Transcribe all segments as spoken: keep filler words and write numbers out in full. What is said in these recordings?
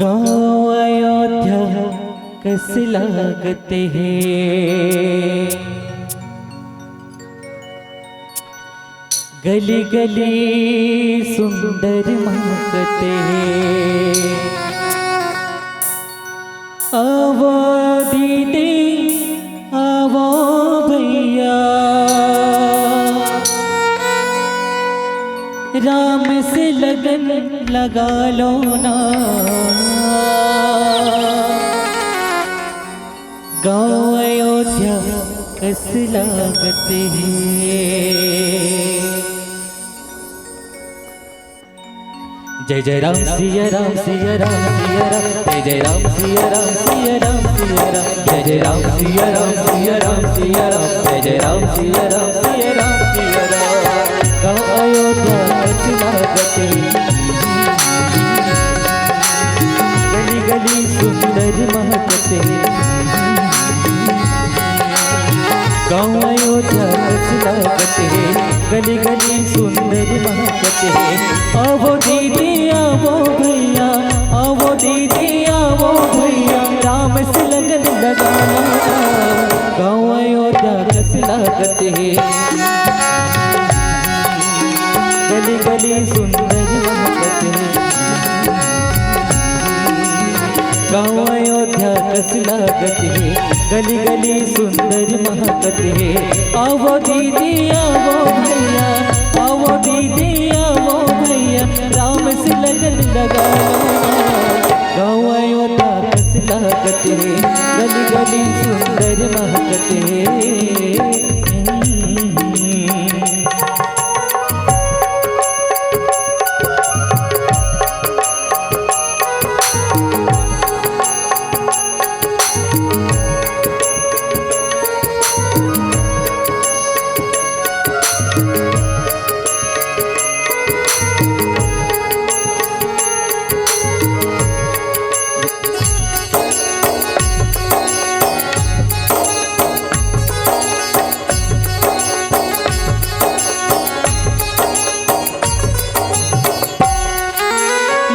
गाँव अयोध्या कस लागत हे, गली गली सुंदर महकत हे। आवो दीदी, आवो भैया, राम से लगन लगा लो ना। गाँव अयोध्या कस लागत हे। जय जय राम सिया राम सिया राम सिया राम, जय जय राम सिया राम सिया राम सिया राम, जय जय राम सिया राम सिया राम सिया राम, जय जय राम सिया राम सिया राम सिया राम। गाँव अयोध्या कस लागत हे, गली गली सुंदर महकत हे। गाँव अयोध्या कस लागत हे, गली गली सुंदर महकत हे। आवो दीदी, आवो भैया, आवो दीदी, आवो भैया, राम से लगन लगा लो ना। गाँव अयोध्या कस लागत हे, गली गली सुंदर महकत हे। गाँव अयोध्या कस लागत हे, गली गली सुंदर महकत हे। आवो दीदी, आवो भैया, आवो दीदी, आवो भैया, राम से लगन लगा लो ना। गाँव अयोध्या कस लागत हे, गली गली सुंदर महकत हे।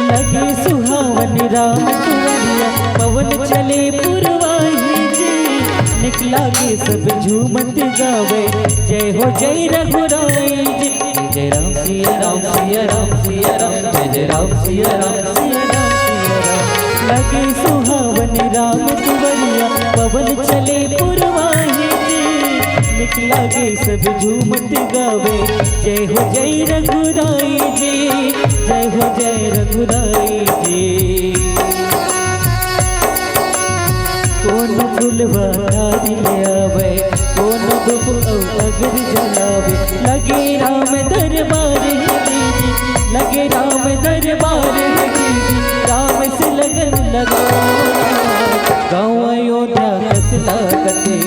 लगे सुहावन राम दुआरिया, पवन चले पुरवाई जी। निक लागे सब झूमत गावे, जय हो जय रघुराई जी। जय जय राम सिया राम सिया राम सिया राम, जय जय राम सिया राम सिया राम सिया राम। लगे सुहावन राम दुआरिया, पवन चले पुरवाई जी। निक लागे सब झूमत गावे, जय हो जय रघुराई जी, जय हो जय रघुराई जी। कोनो फुलवा डारी ले आवे, कोनो धूप अउ अगर जलावे, लगे राम दरबार हे दीदी, लगे राम दरबार हे दीदी, राम से लगन लगाओ ना। गाँव अयोध्या कस लागत हे,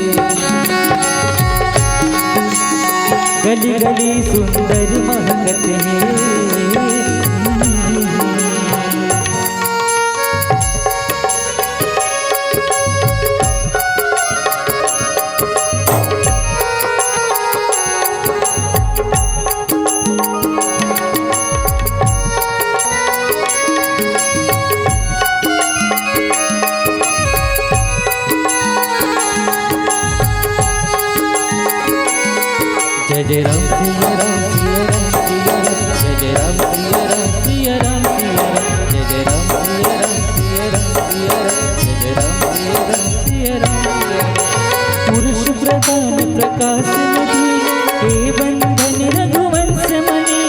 गली गली सुंदर महकत हे। जय जय राम सिया राम सिया राम सिया राम, जय जय राम सिया राम सिया राम सिया राम, जय जय राम सिया राम सिया राम सिया राम, जय जय राम सिया राम सिया राम सिया राम। पुरुष प्रधान प्रकाश निधि, हे बंधन रघुवंश मणि,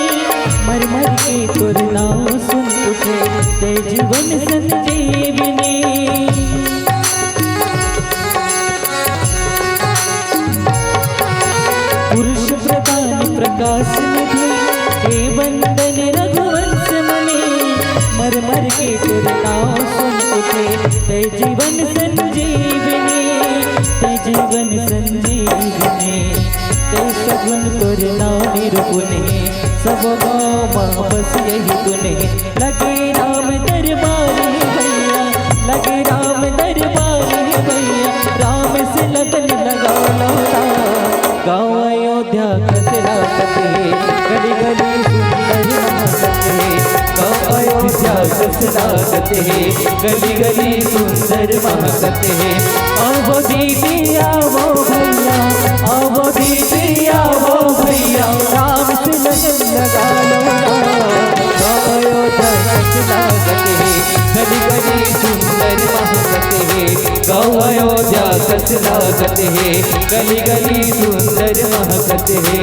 मर मर के तोर नाव सुन उठे, जय जीवन संजीवनी। पुरुष प्रधान प्रकाश निधि, हे बंधन रघुवंश मणि, मर मर के तोर नाव सुन उठे, तै जीवन संजीवनी, तै जीवन संजीवनी। तै सगुन तोर नाव निरगुन हे, सब गाँव मा बस यही गुन हे। लगे राम दरबार हे भैया, लगे राम दरबार हे भैया, राम से लगन लगा लो ना। गाँव अयोध्या कस लागत हे, गली गली सुंदर महकत हे। गाँव अयोध्या कस लागत हे, गली गली सुंदर महकत हे। आवो दीदी आवो भैया, आवो दीदी आवो भैया, राम से लगन लगा लो ना। गाँव अयोध्या कस लागत हे, गली गली सुंदर महकत हे। गाँव अयोध्या कस लागत हे, गली गली सुंदर महकत हे।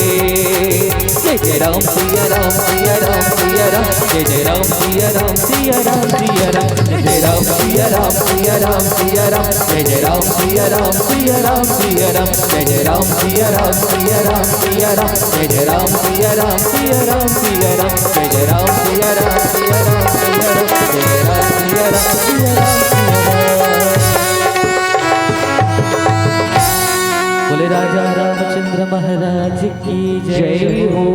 जय जय राम सिया राम सिया राम सिया राम, जय जय राम सिया राम सिया राम सिया राम, जय जय राम सिया राम सिया राम सिया राम, जय जय राम सिया राम सिया राम सिया राम, जय जय राम सिया राम सिया राम सिया राम, जय जय राम सिया राम सिया राम सिया राम, जय जय राम सिया राम सिया राम सिया राम, जय जय राम सिया राम सिया राम सिया राम। बोले राजा रामचंद्र महाराज की जय हो।